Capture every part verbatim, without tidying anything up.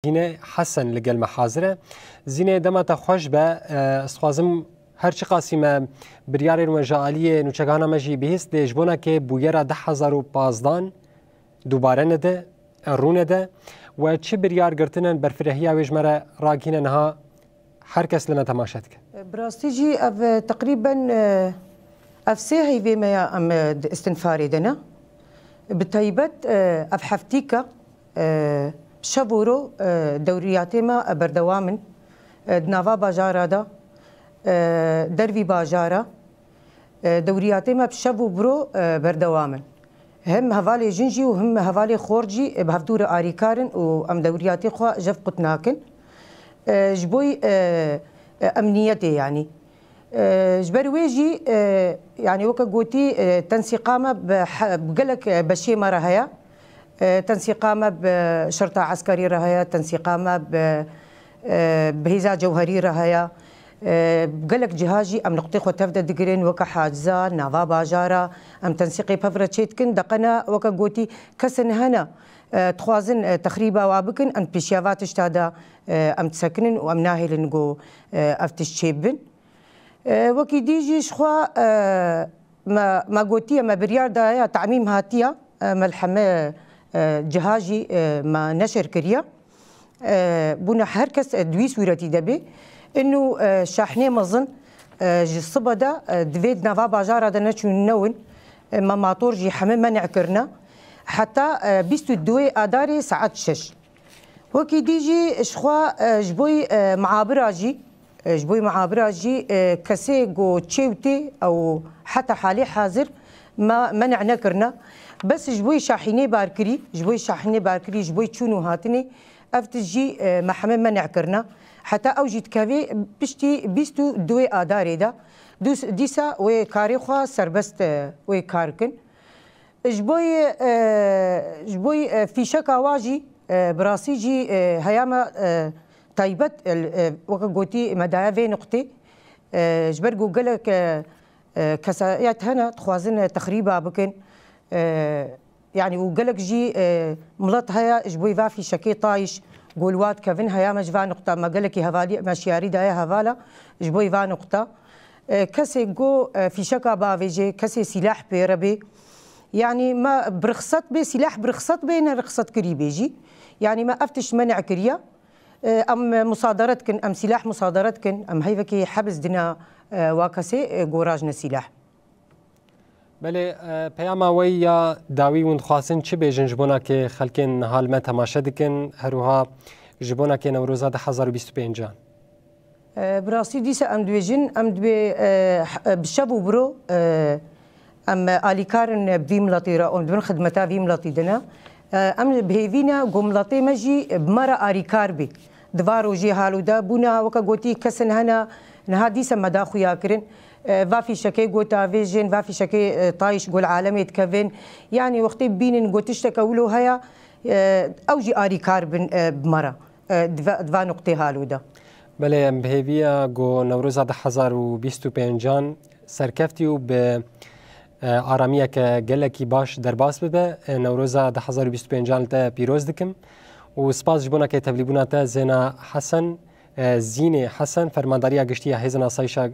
Zîne Hesen li gel me hazir e. Zîne, dema te xweş be. E, ez dixwazim her çiqasî me biryarên we ji aliyê nûçegihana me jî bihîst, lê ji bona kê bûyera du hezar û pazdan dubare nede, rûnede we çi biryar girtine, berfirehiya wê ji me re ragihîne niha her kes li me temaşe dike. Bi rastî jî ev, e, teqrîben, e, ev sê heyvê me ya em, e, di istinfarê de ne. Bi taybet, e, ev heftîka, e, şev û ro, e, dewriyatê me, e, berdewam in. E, di nava bajara de, e, dervî bajara, e, dewriyatê me bi şev û bi ro, e, berdewam in. Hem hevalê jin jî û hem hevalê xort jî, e, bi hevdû re arîkar in û em dewriyatê xwe jev qut nakin. E, ji bo, e, e, emniyetê yanî. E, ji ber wê jî, e, yanî weke gotî, e, tensîqa me bi he-, bi gelek, e, beşê me re heye. E, tensîqa me bi şerta eskerî re heye, tensîqa me bi, e, bi hêza cewherî re heye. E, gelek ciha jî em nuqtê xwe tev de digirin, weke haciza, nava bajara, em tensîqê pev re çêdikin. Deqena, weke gotî, kesên hene, e, dixwazin, e, texrîba wa bikin, em pêşiya va tişta de, e, em disekinin û em nahêlin ku, e, ev tişt çêbibin. E, wekî dî jî ji xwe, e, me, me gotiye, me biryar daye, tamîm hatiye, e, me li heme, e, ciha jî, e, me neşir kiriye. E, bûne her kes, e, di wî sûretî de bê. Inu, e, şahnê mezin, e, ji sibe de, e, divê di nava bajara de neçûn newin. E, me mator jî heme menê kirine. Heta, e, bîst û duyê Adarê saet şeş. Wekî dî jî ji xwe, e, ji bo, e, miabira jî, e, ji bo miabira jî, e, kesê ku çê û tê ew heta halê hazir me menê nekirine. Bes ji bo şahînê barkirî, ji bo şahînê barkirî, ji bo çûn û hatinê, ev tişt jî, e, me heme menê kirine. Heta ew jî dikevê piştî bîst û duyê Adarê de. Dûs-, dîsa wê karê xwe serbest, e, wê kar kin. Ji bo yê, e, ji bo yê, e, fîşeka wa jî, e, bi rastî jî, e, heya me, e, taybet, e, e, weke gotî me daye vê nuqtê. E, ji ber ku gelek, e, e, kesayet hene, dixwazin, e, texrîba bikin. E, yanî û gelek jî, e, milet heye ji bo va fîşekê tayîş ku li wa dikevin, heya me ji va nuqta, me gelekî hevalî, me şiyarî daye hevala ji bo va nuqta. E, kesê ku, e, fîşeka bavêje, kesê sîlah pê re bê. Yanî me bi rixset bê, sîlah bi rixset bê, ne rixsetkirî bê jî. Yanî me ev tişt menê kiriye. E, em musadere dikin, em sîlah musadere dikin, em heyvekî hebs dina, e, wa kesê, e, gorajne sîlah. Belê, e, peyama we ya dawî hûn dixwazin çi bêjin ji bona kê xelkên niha li me temaşe dikin, her wiha ji bona kê Newroza du hezar û bîst û pêncan? E, bi rastî dîsa em dibêjin, em dibê, e, h-, e, bi şev û bi ro, e, em alîkar in, e, bi vî miletî re û em di bin xidmeta vî miletî de ne. E, em bi hêvî ne ku miletê me jî bi me re arîkar bî. Di va rojê halo de bûna, weke gotî, kesin hene, niha dîsa me da xuya kirin. E, va fîşekê got avêjin, va fîşekê, e, tayîş gol alemê dikevin. Yanî wextê bînin got tişteke wilo heye, e, ew jî arîkar bin, e, bi me re, e, di va, di va nuqtê halo de. Belê, em bi hêviya ku Newroza du hezar û bîst û pêncan serkeftî û bi, e, aramiyeke gelekî baş derbas bibe. E, Newroza du hezar û bîst û pêncan li te pîroz dikim û spas ji bona kê tevlîbûna te Zêna Hesen, e, Zînê Hesen, Fermandariya Giştî ya Hêzên Asayişa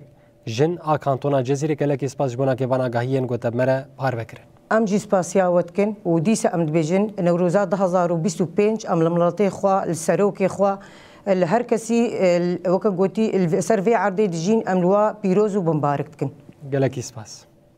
Jin a Kantona Cizîrê, gelekî spas ji bona kê van agahiyên ku te bi me re parve kirin. Em jî spasiya we dikin û dîsa em dibêjin, Newroza du hezar û bîst û pênc em li miletê xwe, li serokê xwe, li her kesî, weke gotî, li ser vê erdê dijîn, em li we pîroz û bimbarik dikin. Gelekî spas.